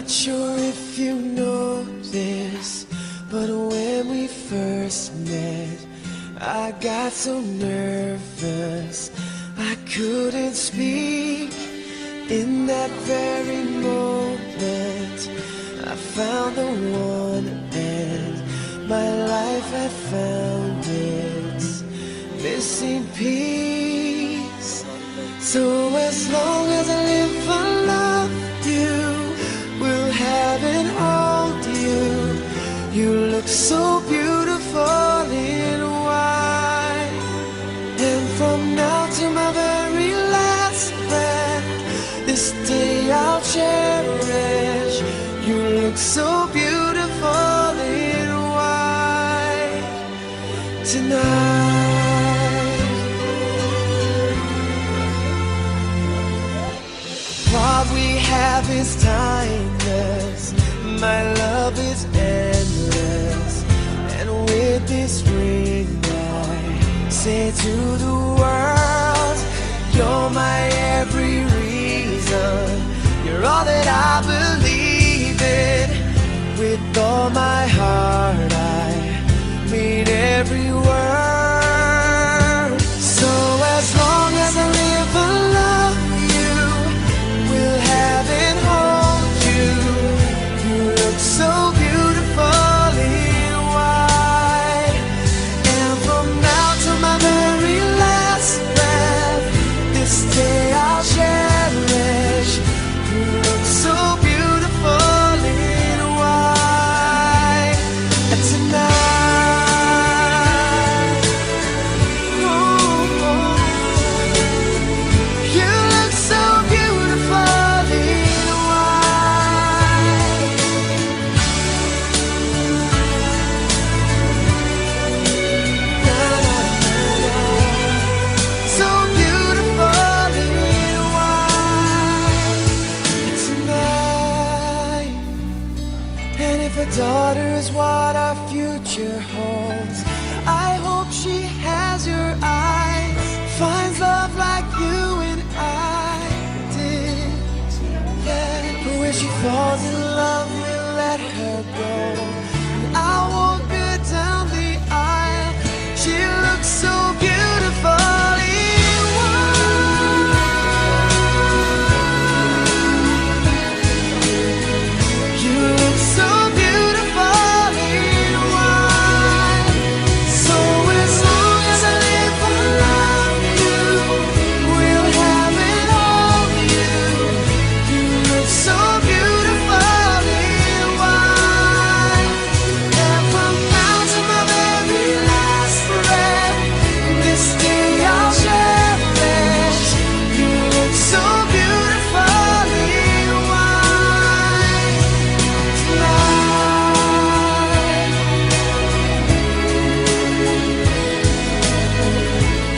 Not sure if you know this, but when we first met, I got so nervous I couldn't speak. In that very moment, I found the one, and my life had found its missing piece. So as long as I live, I love you. Will have and hold you. You look so beautiful in white. And from now to my very last breath, this day I'll cherish. You look so beautiful in white tonight. What we have is timeless. My love is endless. And with this ring, I say to the world, You're my every reason. You're all that I believe in. With all my heart, I mean every word. So as long as I live, I love you. Will have and hold you. You look so beautiful in white. And from now to my very last breath, this day I'll cherish. You look so beautiful in white tonight. Oh, you look so beautiful in white. Na, na, na, na. So beautiful in white tonight. And if a daughter is what our future holds, I hope she has your eyes, finds love like you and I did. Yeah, but when she falls in love, we'll let her go. I walk her down the aisle. She looks so beautiful in white. You look so beautiful in white. So as long as I live, I love you. We'll have it all, you. You look so beautiful in white. And from now to my very last breath, this day I'll cherish. You look so beautiful in white tonight.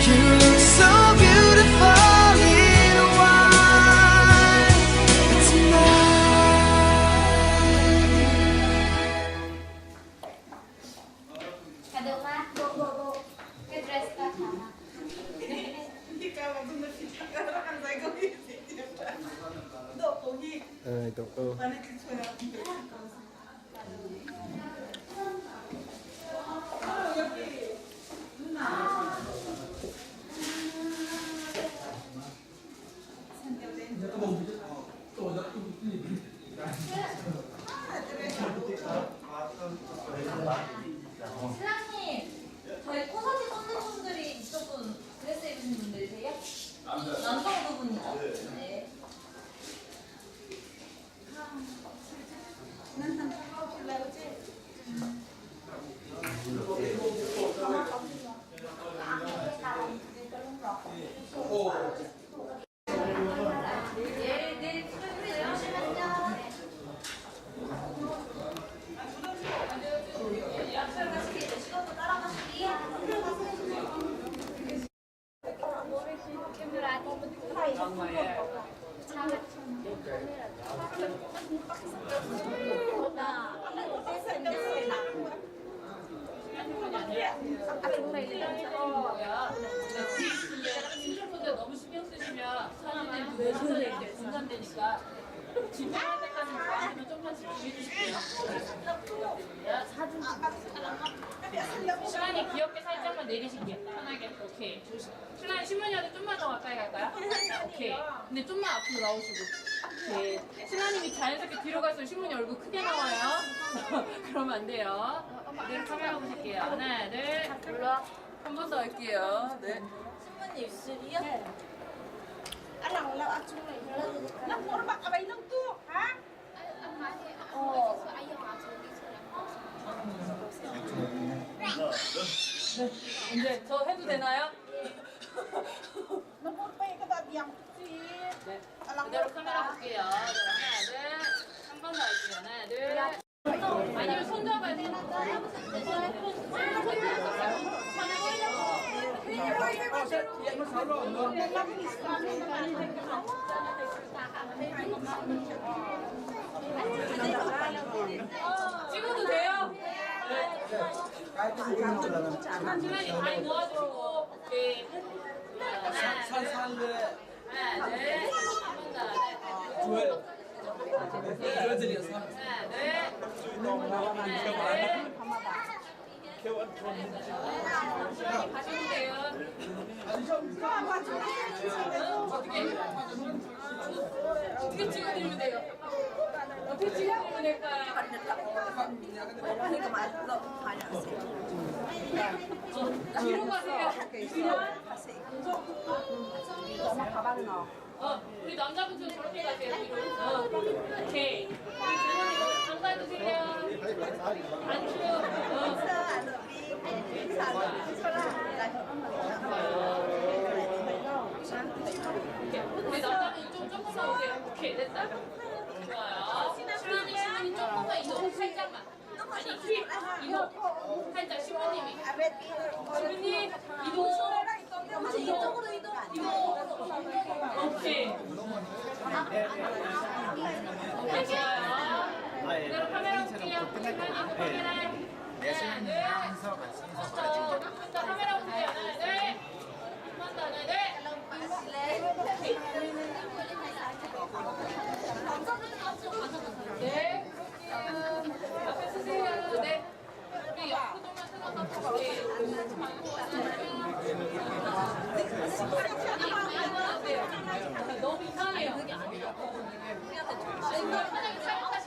You look so beautiful in white tonight. Ka deuh ma? Ka dress ka tha ma? 신랑님, 저희 코사지 꽂는 분들이 이쪽은 드레스 입으신 분들이세요? 남성 두 분이죠? 네. 네, 네, 수고해주세요. 잠시만요. 네. 시간도 따라가시기. 휴대폰에 너무 신경 쓰시면 사진이 그 시선이 이렇게 분산되니까 집중할 때까지 좋아하시면 좀만 시간이 귀엽게 살짝만 내리실게요. 편하게. 오케이. 신랑이 신부님한테 좀만 더 가까이 갈까요? 오케이. 근데 좀만 앞으로 나오시고. 오케이. 신랑님이 자연스럽게 뒤로 갈수록 신부님 얼굴 크게 나와요. 그러면 안 돼요. 그대로 카메라 보실게요. 하나, 둘. 한 번 더 할게요. 네. 신부님 입술이요? 이제 저 해도 되나요? 네. 그대로 카메라 볼게요. 네, 하나, 둘. 한 번 더 할게요. 하나, 둘. 아니면 손 잡아야 돼요. 손 잡아요. 찍어도 돼요? 네. 신랑이 다리 모아주시고, 오케이. 하나, 둘. 하나, 둘. 한번 더. 하나, 둘. 하나, 둘. 신랑이 가시면 돼요. 어떻게 어떻게 찍어드리면 돼요? 어떻게 찍어드리면 될까요? 어, 뒤로 가세요. 뒤로. 우리 남자분들 저렇게 가세요. 뒤로. 오케이. 우리 주머니 담가주세요. 안주. 오케이. 우리 남자분 좀 조금만 오세요. 오케이, 됐다. 좋아요. 신부님, 신부님 조금만 이동, 살짝만. 아니, 힙, 이동. 살짝 신부님이. 신부님, 이동. 이쪽으로 이동. 이동. 오케이. 오케이, 좋아요. 그대로 카메라 볼게요. 카메라, 카메라. 하나, 둘. 한번 더, 카메라 볼게요. 하나, 둘. 한 번 더, 하나, 둘. 네, 그럴게요. 앞에 쓰세요. 네. 우리 옆으로 좀만 틀어서 네. 아니, 너무 이상해요. 아니, 편하게 차.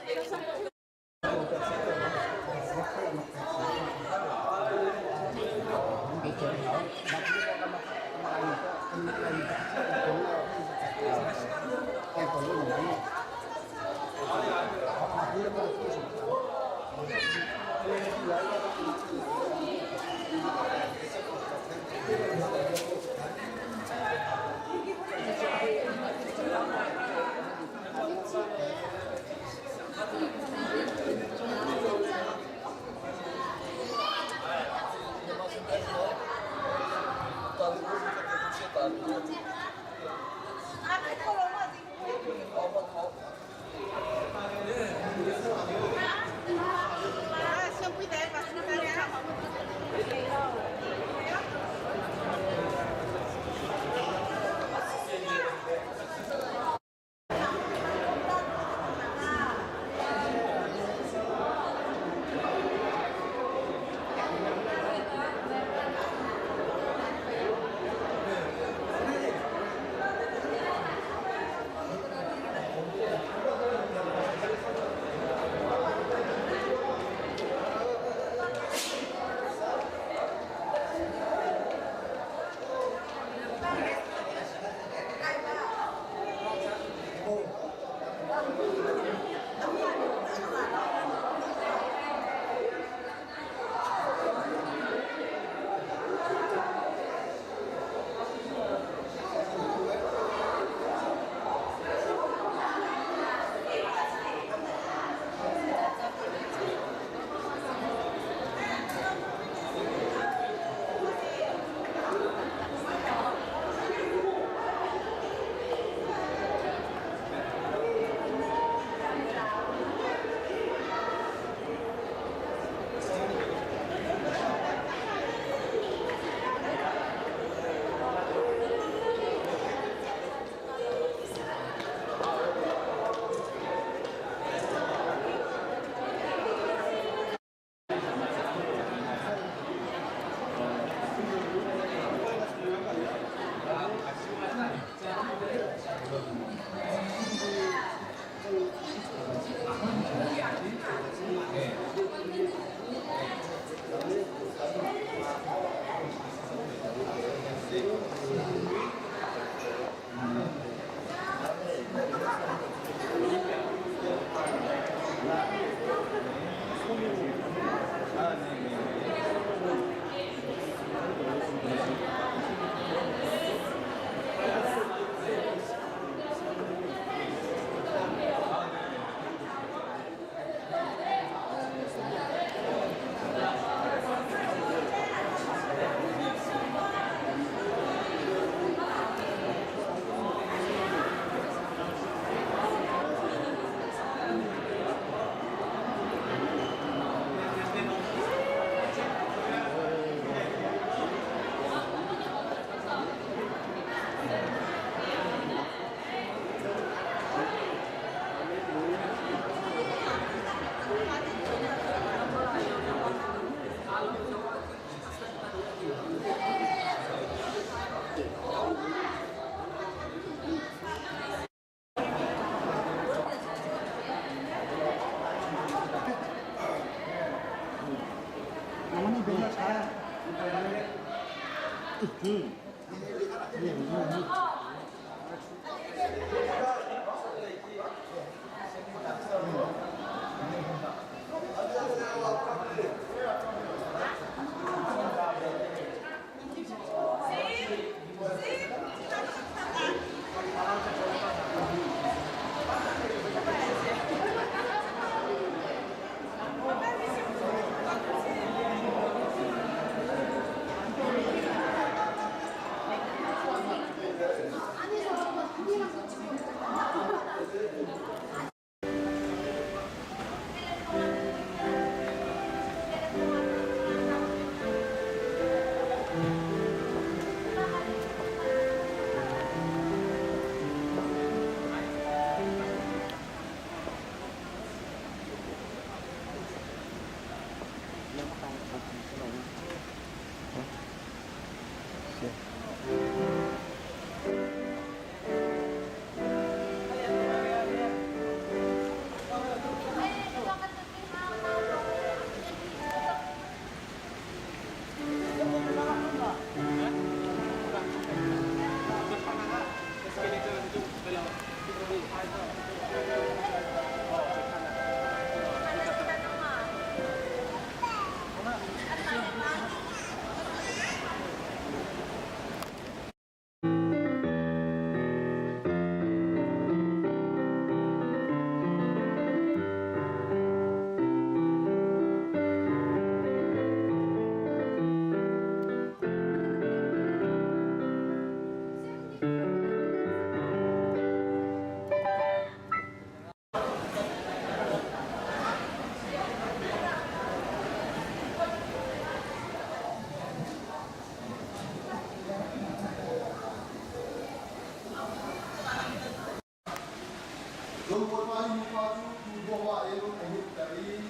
Cun Bawipa nih mipa cu tuuhbawh ah in a himter i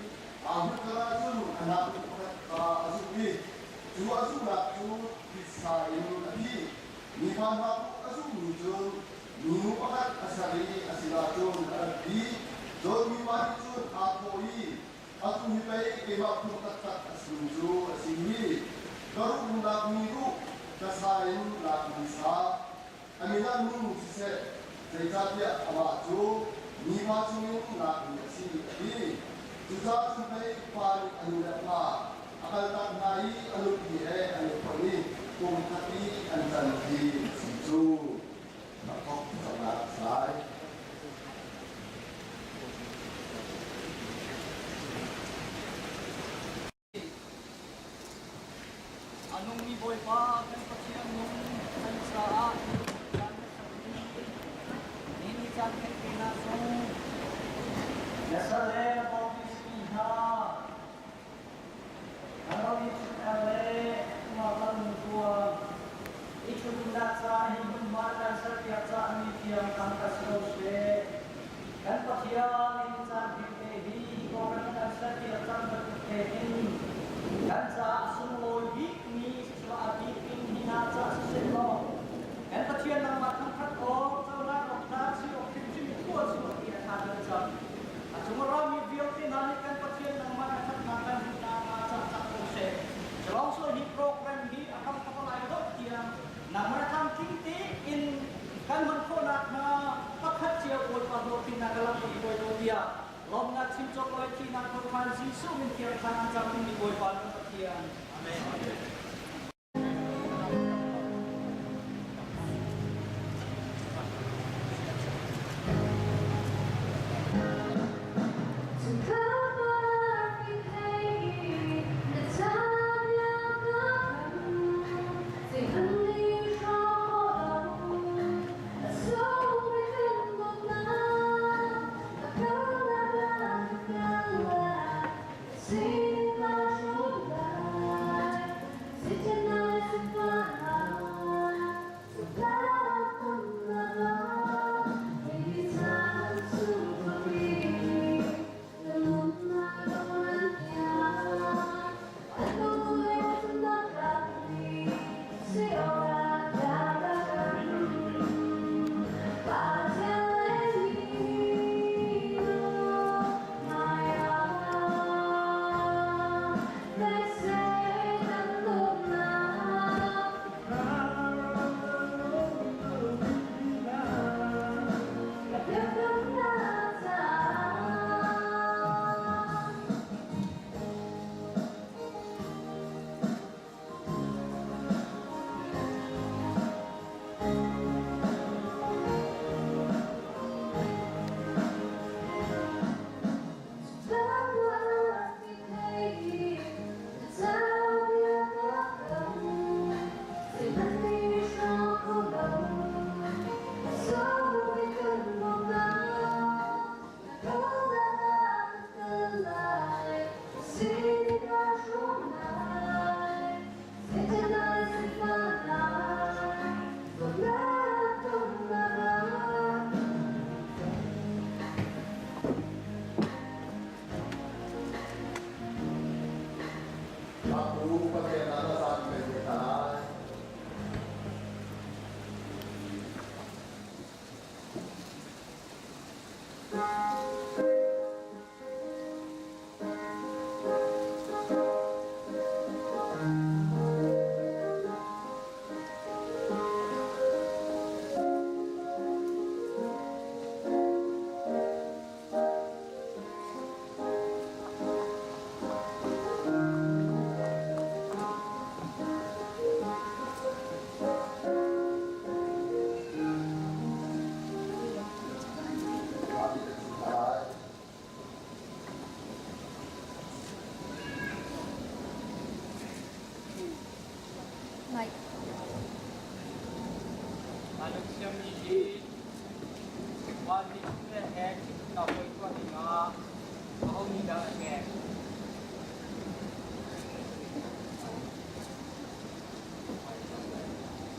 aa hmuhter ahcun a nak pakhat kha a zuh i cu a zuhnak cu titsa in a thi. Mipa hna a zuhmi cun minu pakhat a ser i a sinah cun a ratpi. Cun mipa nih cun aa thawh i, Atu hi pei keimah phung taktak a simi cu a si hi. Ka ruh lakmi ruh, ka sa in lakmi sa, A min ah nu siseh, zeicahtiah amah cu mipa chungin lakmi a si, a ti. Cucaah cun pei pa nih a nu le a pa a kaltak hna i a nupi he an i fonh i kum khat i an can hi a si cu. A thawk cangnak a sai. A nungmi Bawipa kan Pathian nung kan caah caan na sermi ni ni caan theih te hna sung na sal le na bawmpi simi hna na ro i chungkhar le kumah nu tuan i ṭhutumnak ca hi hmunhma kan serpiak caah mi thiang kan ka si ko seh. Kan Pathian nih caan te hi program kan serpiak cang bantuk te hin kan caah sunglawi bikmi siseh a bik in hi hna caah siseh law kan Pathian nangmah thangṭhat awk cohlan awk hna si awk hrimhrim i khual si awk ti a ṭha kan cang. A cung a rami vialte hna nih kan Pathian nangmah na ṭhatnak kan hmuhnak hnga cah cak ko seh. Culawng hi program hi a hram thawk lai lo tiang nangmah tlamtling tein kan hman khawhnak hnga pakhat cio Bawipa hlawhtlinnak ka lam i hruai ko tiah lawmnak chim cawk loi thi. Thihnak thawhṭhan Jesuh min thiang thlan an cam dingmi Bawipa kan Pathian. Amen.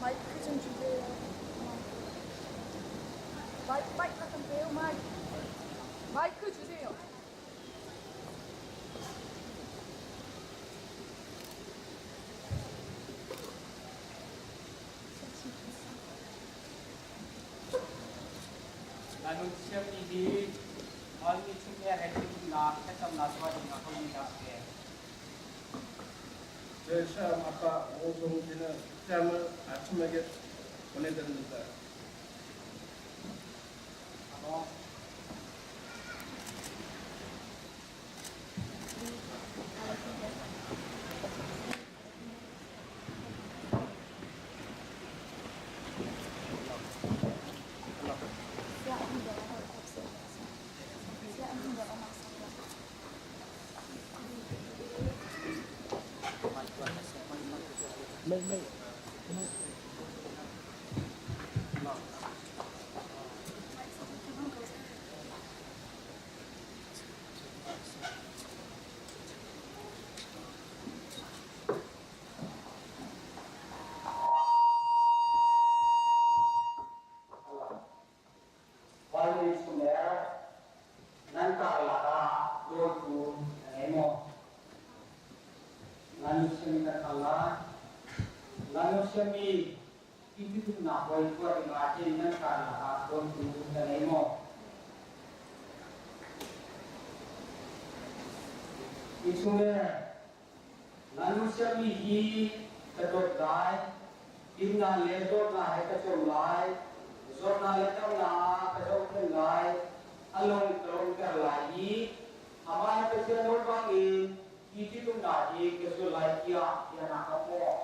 마이크 좀 주세요. 마이크, 마이크 같은데요, 마이크. 마이크 주세요. Lanu siammi hi Khualmi chungkhar he ṭhitumnak thlacamnak tuah ding ah homi dah a pek? 제 시암 아빠 오종진은 시암을 아침에게 보내드립니다. Abo. Khualmi chungkhar nan karlak ah dawtu na ngei maw? Lanu siami kan hal lai. Lanu siami i ṭhitumnak voi tuah ding ahhin nan karlak ah dawtu na ngei maw? Innchungkhar Lanu siami hi ka dawt lai, dinnak le dawtnak he ka cawm lai, zawtnak le damnak ah ka zohkhenh lai, a lung ka lawmhter lai i Amah he Pathian nawl bangin hi ṭhitumnak hi ka zul lai tiah bia naa kam maw?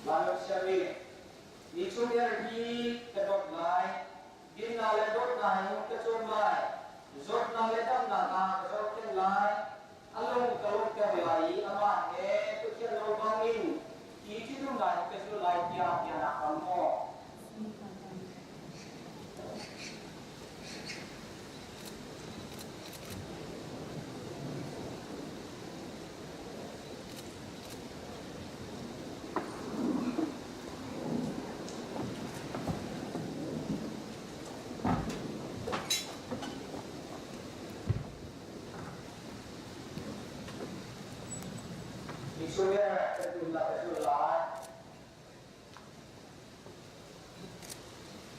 Vanlawng nih, Ni chungher hi ka dawt lai, dinnak le dawtnak in ka cawm lai, zawtnak le damnak ah ka zohkhenh lai, a lung ka lawmhter lai i amah he Pathian nawl bangin hi ṭhitumnak hi ka zul lai tiah bia naa kam maw? Jesuh nih kan tumnak a zul lai.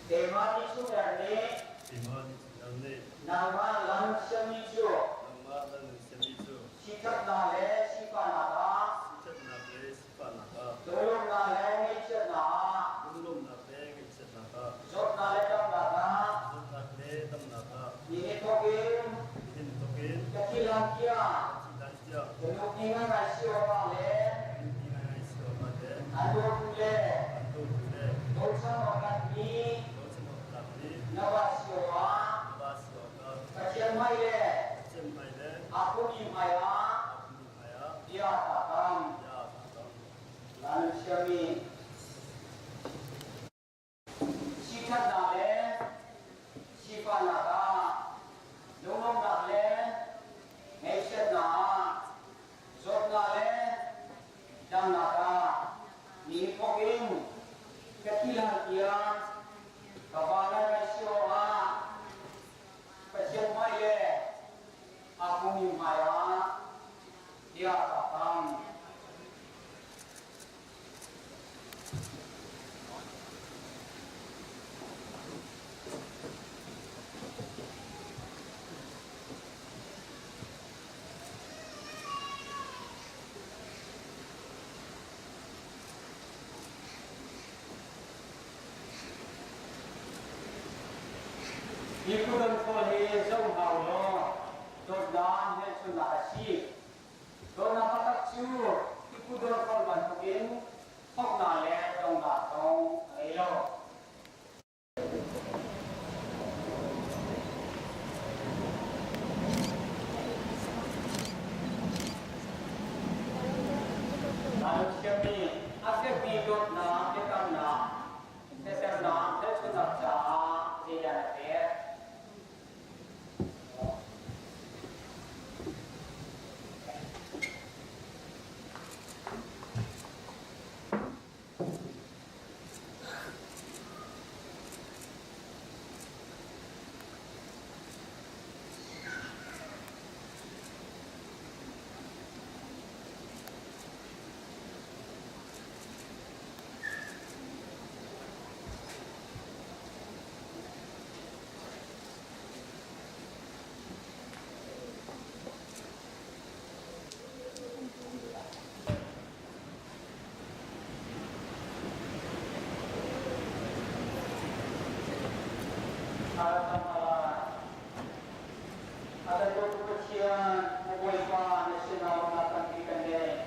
Keimah Jesuh nih nangmah lam siami cu sithatnak le sifahnak ah lunglawmhnak le ngaihchiatnak ah zawtnak le damnak ah nihin thawk in ka thi hlan tiang ka nupi ngai si awkah le an dawtu le bochan awktlakmi na va si awkah Pathian hmai le aa pummi hmaiah bia kaa kam. Lan thiammi Siṭhatnak le sifahnak ah, lunglawmhnak le ngaihchiatnak ah, zawtnak le damnak ah ni thawk in ka thi hlan tiang ka va le si awkah Pathian hmai le aa pumi hmaiah bia kaa kam. Hi kudam khawl hi zoh hna u law dawtnak hmelchunhnak a si. Dawtnak taktak cu tikudawr khawl bantukin thawknak le donghnak zong a ngei lo. Thiammi a fekmi dawtnak biakamnak hmesernak hmelchunhnak caah zeidah na pek? Akan Pathian, Bawipa na sinah na tampi kan ngei.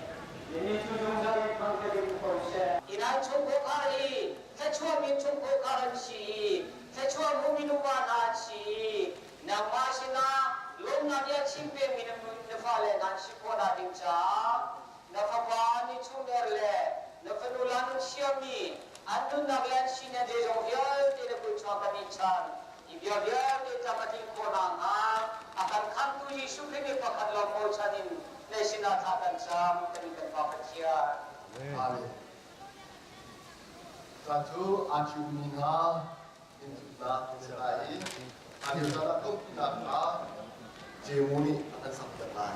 Nihin cu zungzal in thangṭhat in ko seh. Iran chungkhar hi thluachuahmi chungkhar an si i thluachuah hmumi nuva hna an si i nangmah sinah lawmnak bia chim pengmi na fale nan si khawhnak ding caah na fapa ni chungher le na fanu la nun siami an nunnak le an sining zeizong vialte na kut chungah kan in chan. Hi bia vialte tlam a tlin khawh nakhnga a kan khamhtu Jesuh Khrih nih pakhat lawng bochan in na sinah thla kan cam kan in kan Pa Pathian. Amen. Ca cu aa ṭhiummi hna inntuknak an si lai i aa lio caan ah lawmhpinak kha Jehu nih a kan sakpiak lai.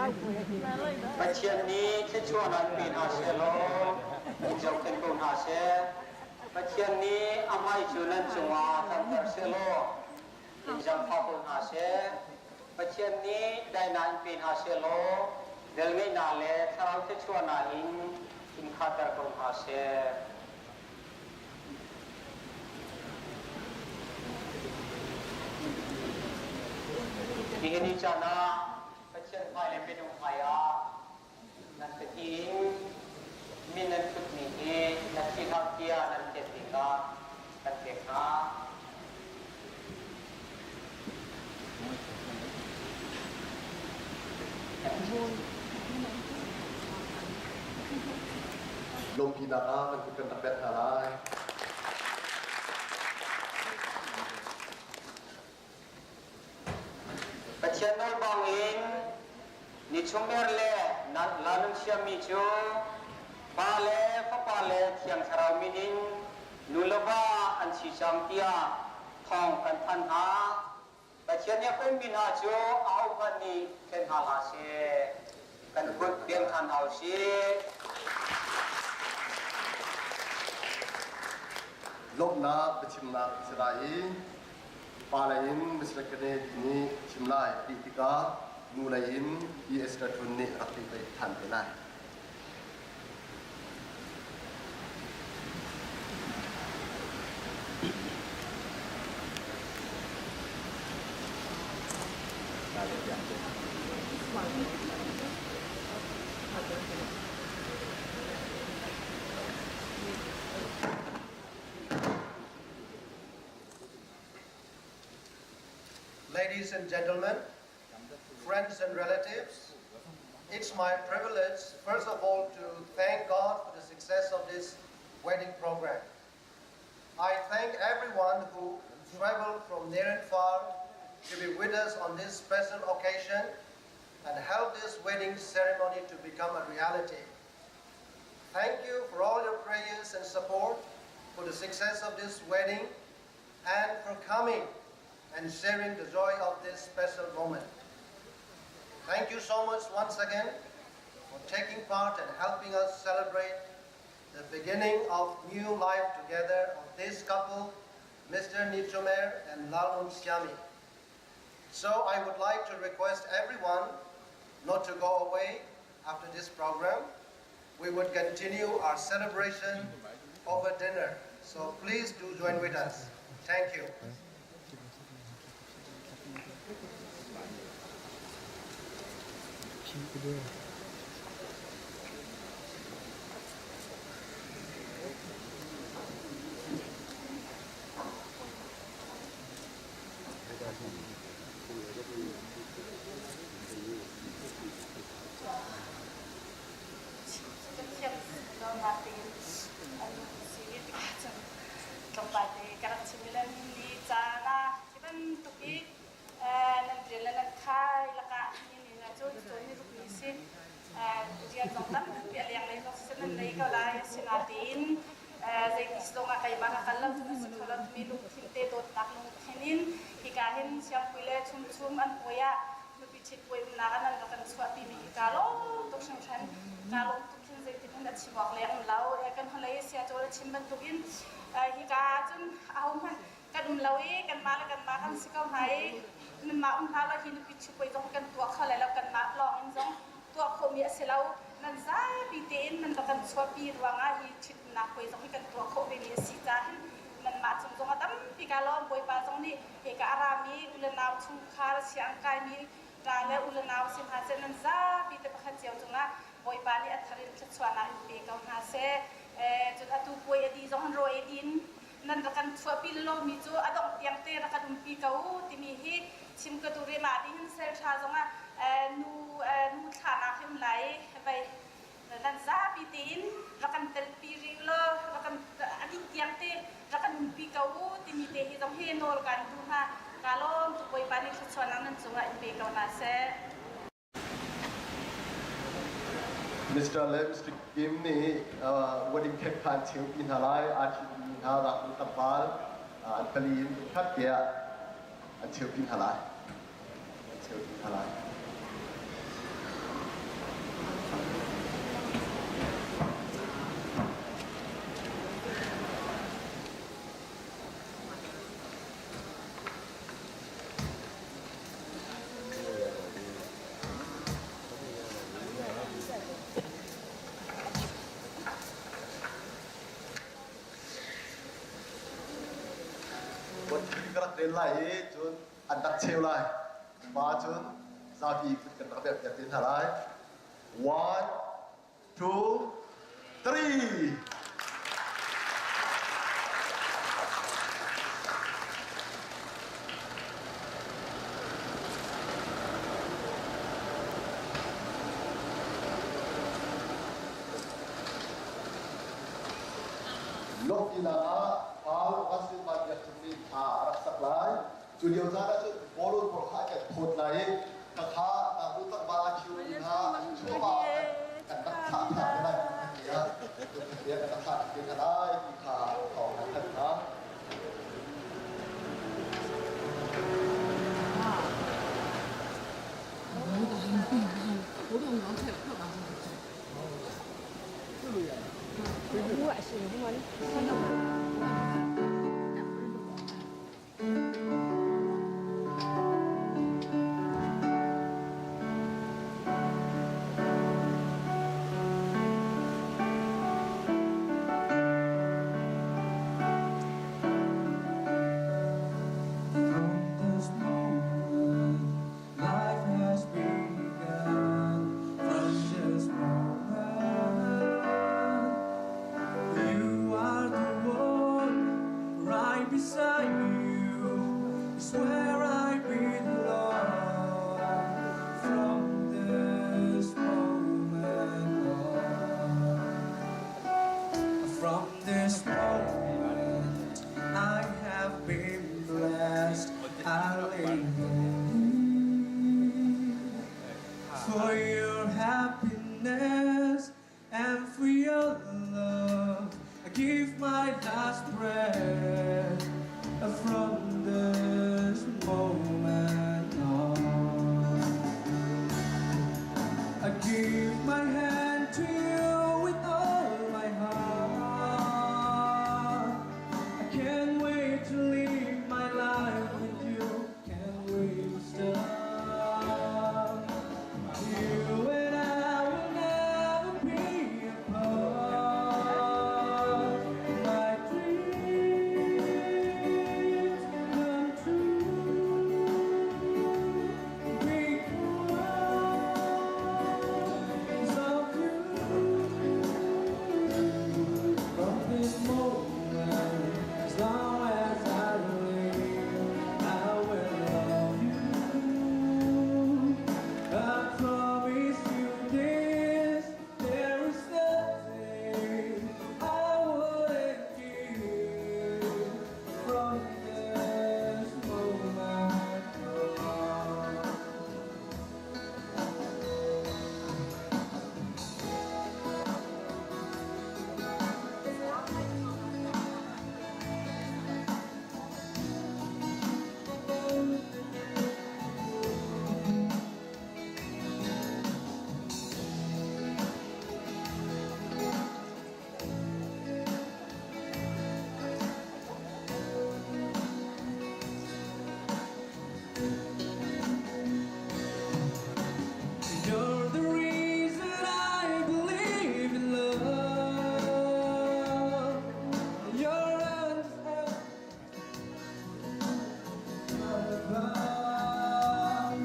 Pathian nih thluachuahnak pe hna sehlaw in zohkhenh ko hna seh. Pathian nih a hmai cu nan cungah tlanter sehlaw in zaangfah ko hna seh. Pathian nih daihnak in pe hna sehlaw velngeihnak le thlarau thluachuahnak in in khahter ko hna seh. Nihin ni caan ah Pathian hmai le minung hmai ah nan ka in min nan thutmi hi na thi hlah tiah nan pek dingah kan pek hna. Lawmpinak ah kan kut kan rak bek hna lai. Pathian nawl bangin ni chungmer le lanun siammi cu Pa le Fapa le Thiang Thlarau min in nu le va an si cang tiah thawng kan thanh hna. Pathian nih a kommi hna cu ahohmanh nih ṭhen hna hlah seh. Kan kut beng ṭhan hna u sih. Lawmhnak biachimnak a si lai i pa lei in Mr. Kennedy nih chim lai ti tikah nu lei in P. Esther Thun nih rak ti ṭhan te lai. Ladies and gentlemen, friends and relatives, it's my privilege, first of all, to thank God for the success of this wedding program. I thank everyone who traveled from near and far to be with us on this special occasion and help this wedding ceremony to become a reality. Thank you for all your prayers and support for the success of this wedding and for coming and sharing the joy of this special moment. Thank you so much once again for taking part and helping us celebrate the beginning of new life together of this couple, Mr. Nichomer and Lalun Siami. So I would like to request everyone not to go away after this program. We would continue our celebration over dinner. So please do join with us. Thank you. Tlawmpal te ka rak chim i le ni caan ah hi bantuk i nan rian le nan khai lakah ni ni na cu cun ni ruk ni si rian zong tampi a leng lei zong siseh nan nei ko lai asinain zeiti zong ah keimah ka kal lo cun a si kho lo timi lungthin te dawtnak lungthin in hika hin siangpui le chumchum an puai ah nupi ṭhit puai umnak ah nan rak kan chuahpimi hi kaa lawm tuk hringhran. Kaa lawm tuk hin zeitin hin a chim awk leng um lo. Kan holei sia cawl a chim bantukin hika ah cun ahohmanh kan um lo i kanmah le kanmah kan si ko hna i nanmah um hna lo hi nupi ṭhit puai zong kan tuah kho lai lo kanmah lawng in zong tuah khawhmi a si lo. Nan zapi tein nan rak kan chuahpi ruangah hi ṭhitumnak puai zong hi kan tuah khawh vemi a si caah hin nanmah cung zong a tampi kaa lawm. Bawipa zong nih hika a rami u le nau chungkhar siang kaimi ṭa le u le nau si hna seh nan zapi te pakhat cio cungah Bawipa nih a thar in thluachuahnak in pe ko hna seh. Cun atu puai a dih zong hin rawi din nan rak kan chuahpi lomi cu a dongh tiang te rak kan umpi ko timi hi chim ka duh rih. Mah ding hin sel ṭha zongah nu nu thlahnak hi um lai vei nan zapi tein rak kan telpi rih law rak kan a dih tiang te rak kan umpi ko timi te hi zong hi nawl kan duh hna. Kaa lawm tuk Bawipa nih thluachuahnak nan cungah in pe ko hna seh. Mr. le Mr. Kim nih wedding cake kha an cheupi hna lai. Aa ṭhitmi hna ngaknu tlangval an pali in khat tiah an cheupi hna lai. An cheupi hna lai. rel lai i cun an rak cheu lai. Ma cun zapi kut kan rak bek piak te hna lai. One, two, three. Lawmhnak ah Paul Augustine Van Biak Cung nih hla a rak sak lai. Cu lio caan ah cun bawlung pawl kha kan phawt lai i khakha ngaknu tlangval a khiu mi hna chuahmah kan rak thlah hna te lai tiah tiah kan rak thlah te hna lai ti kha thawng an thanh hna. From this moment, life has begun. From this moment, you are the one right beside you. Is where I belong. From this moment on. From this moment, I have been blessed. I live for your happiness and for your love. I give my last breath from this moment on. I give my hand to you with all my heart. I can't wait to live my life with you. Can't wait to start. You and I will never be apart. My dreams come true because of you. From this moment, as long as I live, I will love you. I promise you this, there is nothing I wouldn't give from this moment on. You're the reason I believe in love. Your hands above.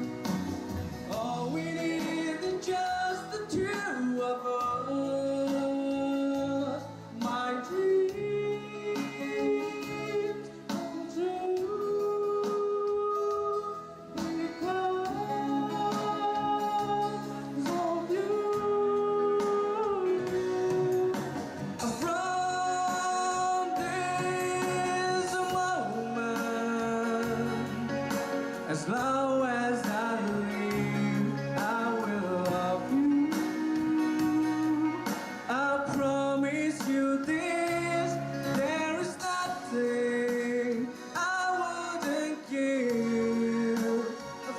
All we need is just the two of us. My dreams come true because of you. From this moment, as long as I live, I will love you. I promise you this, there is nothing I wouldn't give.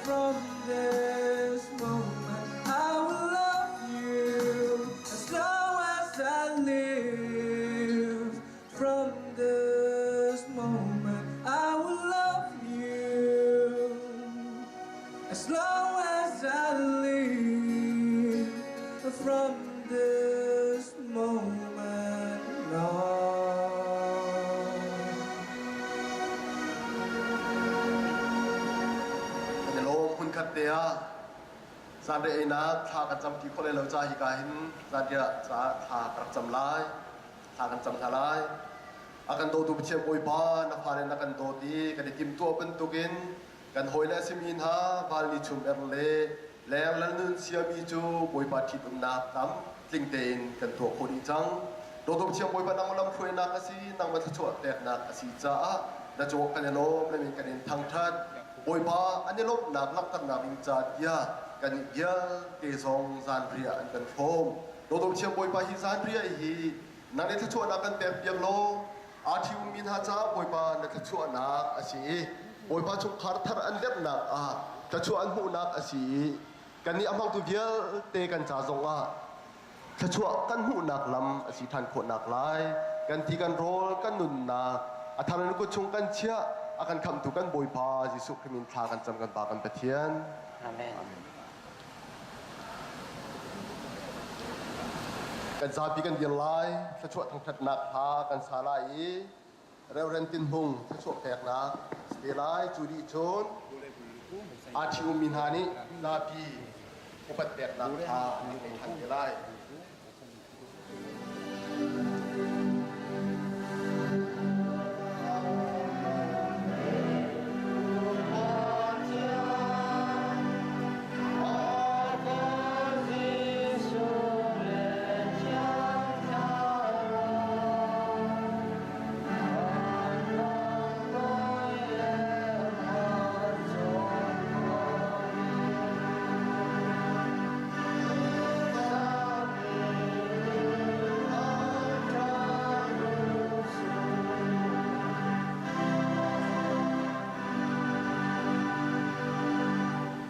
From this moment, I will love you as long as I live. From this moment, I will love you as long as I live. From this moment on. te ah zanriah einak thla kan cam ti khawh lai lo ca hika hin zanriah ca thla ka rak cam lai. Thla kan cam hna lai. A kan dawtu Pathian Bawipa na fale na kan dawt i kan i timhtuah bantukin kan hawile a simi hna val ni chum er le leng lal nun siami cu Bawipa ṭhitumnak tam tling tein kan tuah khawh dih cang. Dawtu Pathian Bawipa nang lamhruainak a si, nangmah thluachuah peknak a si caah na cungah kan i lawm, na min kan in thangṭhat. Bawipa an i lawmhnak langhternak ding ca tiah kan nih vialte zong zanriah an kan hrawm. Dawtu Pathian Bawipa hi zanriah hi nang nih thluachuahnak kan pek piak law aa ṭhiummi hna caah Bawipa na thluachuahnak a si i Bawipa chungkhar thar an derhnak ah thluachuah an hmuhnak a si i kannih a hmangtu vialte kan ca zongah thluachuah kan hmuhnak lam a si ṭhan khawhnak lai kan ti kan rawl kan nunnak a thar in kut chung kan chiah a kan khamhtu kan Bawipa Jesuh Khrih min thla kan cam kan Pa kan Pathian. Amen. Kan zapi kan dir lai, thluachuah thangṭhatnak hla kan sa lai i Reverend Tin Hmung thluachuah peknak si te lai. Cu dih cun aa ṭhi-ummi hna nih zapi upat peknak hla an ngei ṭhan te lai.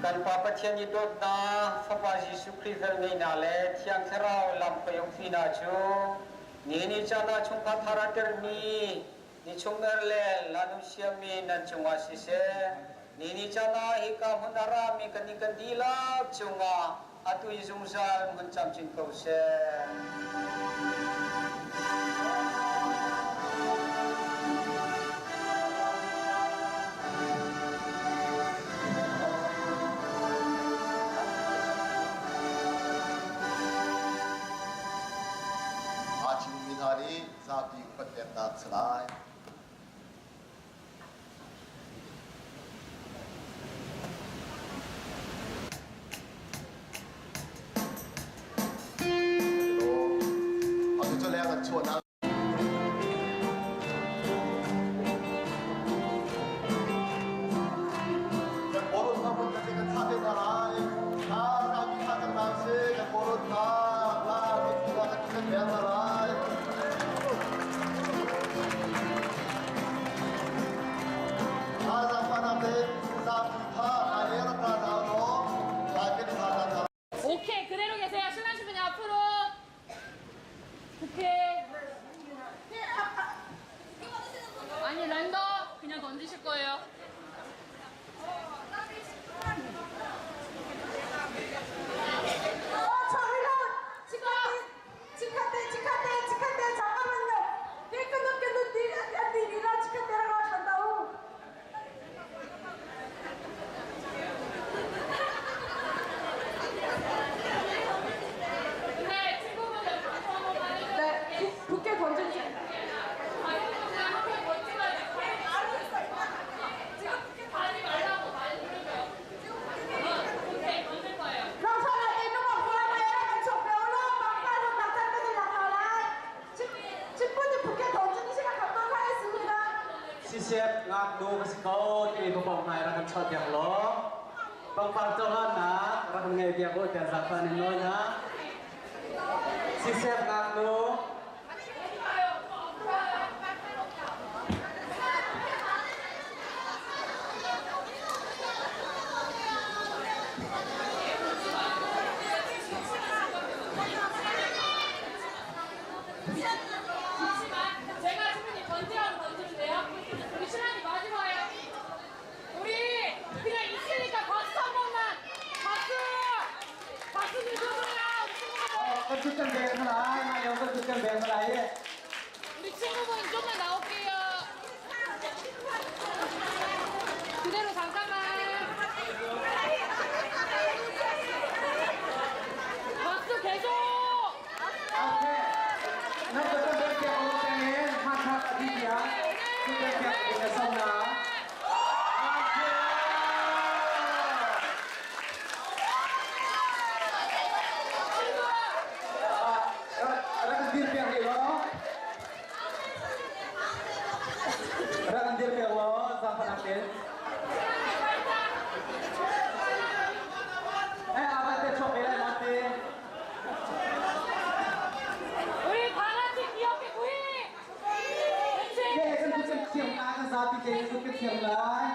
Kan Pa Pathian i dawtnak, Fapa Jesuh Khrih velngeihnak le Thiang Thlarau lamhruai umpinak cu nihin ni caan ah chungkhar thar a termi ni chungmer le lanu siammi nan cungah siseh, ni ni caan ah hika hmun a rami kan i kan dihlak cungah atu i zungzal hmun camcin ko seh. Aa thimmi hna nih zapi upat peknak a si lai. Atu cu leng an chuahnak kan borot hna mun kan kan thah te hna lai. Ha kami thah kan nam si kan borot hna la kan kan kan hna lai. 오케이 그대로 계세요. 신랑 신부님 앞으로. 오케이. 아니 랜덤 그냥 던지실 거예요. 축하대 잠깐만요. 깨끗하게는 니가 축하대라고 한다고. 근데 친구분 옆으로 한 번만 해주세요. 네, 부케 던져주세요. 가지 말라고 많이 부르죠. 오케이 던질 거예요. 신부님 부케 던지는 시간 갖도록 하겠습니다. Sisep ngaknu ka si ko ti pangpang hmai rak kan chawt piak law. Pangpar cohlannak rak kan ngei piak u tiah zaangfah in nawl hna. Sisep ngaknu. 잠시만 제가 신부님 던지라고 던지면 돼요. 우리 신랑이 마지막이에요. 우리 그냥 있으니까 박수 한 번만 박수 박수 좀 쳐줘요. 우리 친구분. Kan kut kan beng hna lai, mah lio kan kut kan beng hna lai. 우리 친구분 좀만 나올게요. 그대로 잠깐만. thiam lai.